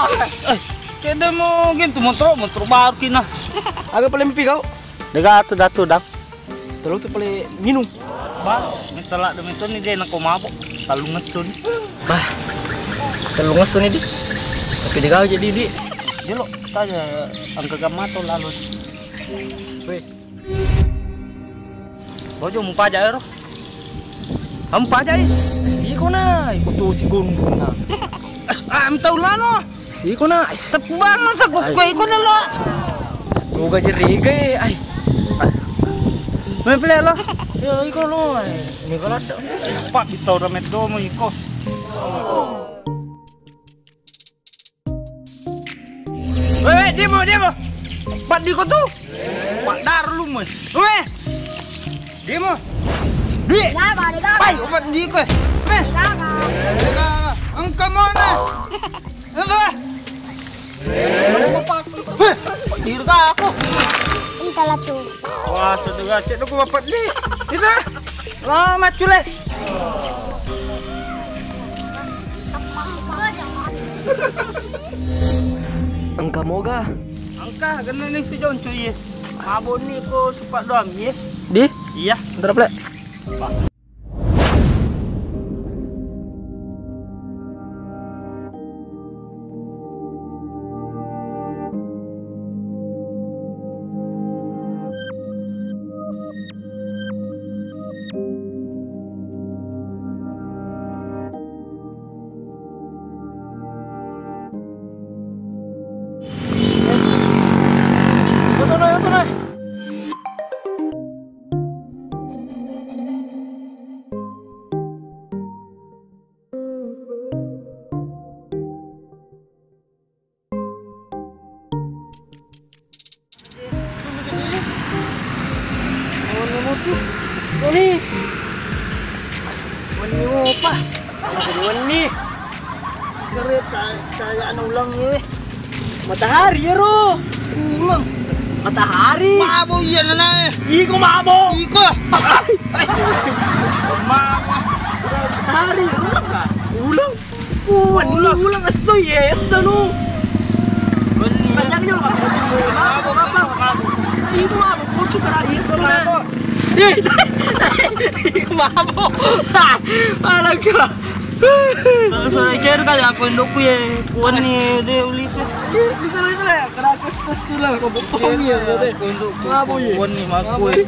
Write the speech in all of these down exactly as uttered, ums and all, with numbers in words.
Eh, kedemu gitu motor, motor baru kina. Aga pale mpi kau? Dega tu datu dang. Telu tu pale minum. Ba, minta ladde metoni de nako mabok. Tellungesso ni. Bah, tellungesso ni di. Tapi dega jadi di. Jelo, taja angka gammato lalu. Weh. Bojo mupaja ero. Kamu paja i. Siko na, iko tu si gondrong na. Ah, am tau lano. Siko na. Teppu banget aku kue iko na lo. Toga jeriga e, ai. Mepele lo. Ya iko lo, ai. Ni kalau ada. Pak kita udah medomo iko. Weh, weh, demo, demo. Paddiko tu. Paddar lu, Mas. Weh. Demo. Dui. Pai, paddiko. Weh. Engka mana? Engka. Weh. Paddiko aku. Engka lah, Cuk. Wah, sudah cek dulu bapak di. Kita. Lo macule. Engka moga? Engka, kena ni si Jonco iye. Maboni ko supak doang iye. Di? Iya. Ntar plek. Soni. Wenni opa? Wenni. Cerita kayak anu ulang ye. Matahari ya ro. Ulang. Matahari. Mabo iya nana. Iko mabo. Iko. Mabo. Matahari ulang kah? Ulang. Ulang, ulang, esso ye, esso nu. Panjang jolo, Pak. Mabuk, apa? Itu mabuk, kucuk kena esso na. Ih, mabuk. Alaga. Kalau saya share kali aku indokku ye, kuan ni dia uli tu. Bisa lu itu lah, kena aku ses tu lah, kau bohong ya, kau deh. Mabuk ye. Kuan ni mabuk ye.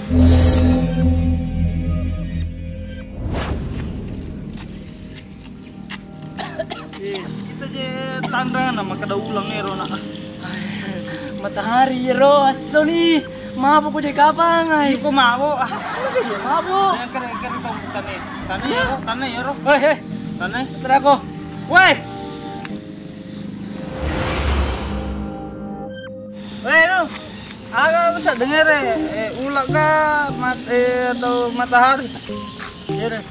Eh, kita je tanrang nama kada ulang ero nak. Matahari ro, esso ni. Mabo ko je kapang ai. Iko mabo ah. Mabo. Yang keren keren kau tanai. Tanai ya ro, tanai ya ro. Hei, hei. Tanai. Terako. Woi. Woi lu. Aga bisa dengar eh, eh, ulak kah mat eh, atau matahari? Iya deh.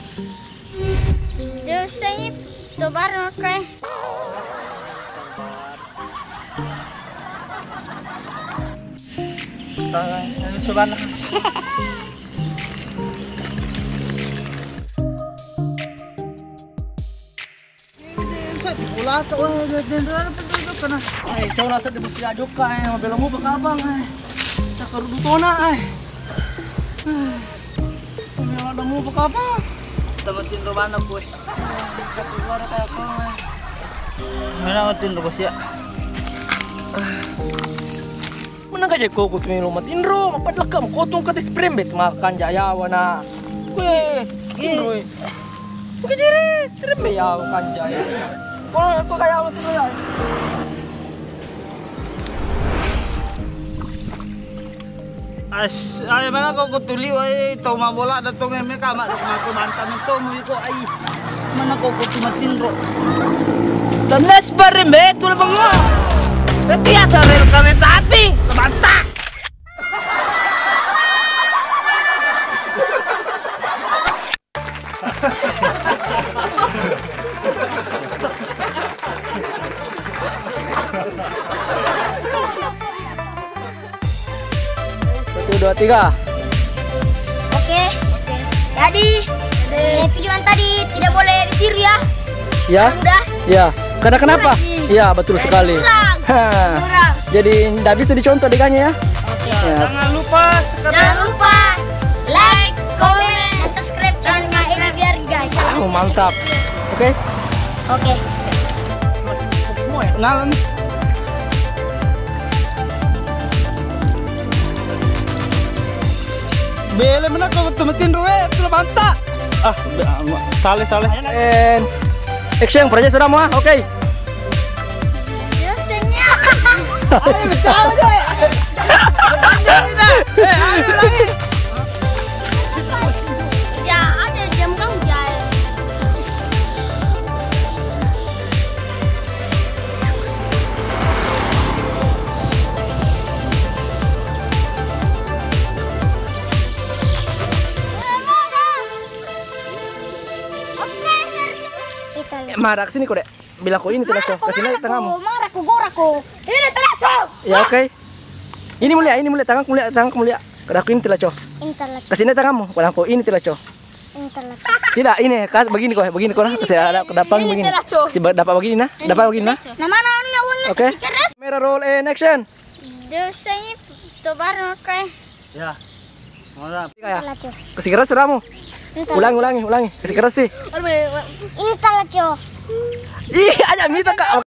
Dosengi tobar makai. Subhanallah. Ulata wah, jangan kena. Ai, coba sedih mesti ajuk kai, mau belum mau apa abang ai. Cakar dutona ai. Ini ada mau apa abang? Teman tinro mana kue? Mana matinro bos ya? Menang aja kau kutu lo matinro, mapadlaka kotung kata sprembet makan jayawana. Kue tinro. Oke jere, strip ya makan jaya. Kau kau kayak matinro ya. As, ai mana kau kutuli wai tau mabola datang me kama mako bantam itu mu iko ai. Mana kau kutu matinro. Tandas bare betul bengok. Berarti ada rel kereta api, terbantah. Satu, dua, tiga. Oke. Jadi, eh, video yang tadi tidak boleh ditiru ya. Ya? Anak muda. Ya. Karena kenapa? Lagi. Iya, betul sekali. Kurang. Ha. Kurang. Jadi, nggak bisa dicontoh adegannya, ya? Oke. Ya. Jangan lupa subscribe. Jangan lupa like, comment, dan subscribe channelnya ini biar, guys. Ah, mantap. Oke. Oke. Kenalan. Bele mana kau tuh metin ruwe, tuh banta. Ah, be-, ama-, saleh, saleh. And action, proyek sudah mau, ah? Oke. Biasanya. Ayo, betul aja. Betul aja. Eh, ayo lagi. Ya, ada jam kamu jahit. Italia. Eh, marah sini kok, Dek. Bilang ko ini telaco. Kasih naik tanganmu. Marah ko, gorah ko. Ini telaco. Ya, oke. Ini mulia, ini mulia, tanganku mulia, tanganku mulia. Kada aku ini telaco. Ini telaco. Kasih naik tanganmu, bilang ko ini telaco. Ini telaco. Tidak, ini kas begini kok, begini kok, nah. Kasih ada dapat begini. Ini telaco. Kasih ba-, dapat begini, nah. Dapat begini, nah. Nah, mana anunya uangnya? Oke. Kasih keras. Kamera roll and action. Dosa itu baru, oke. Ya. Mana? Kayak. Telaco. Kasih keras suaramu. Ini telaco. Ulangi, ulangi, ulangi. Kasih keras sih. Ini telaco. Ih, aja minta, Kak.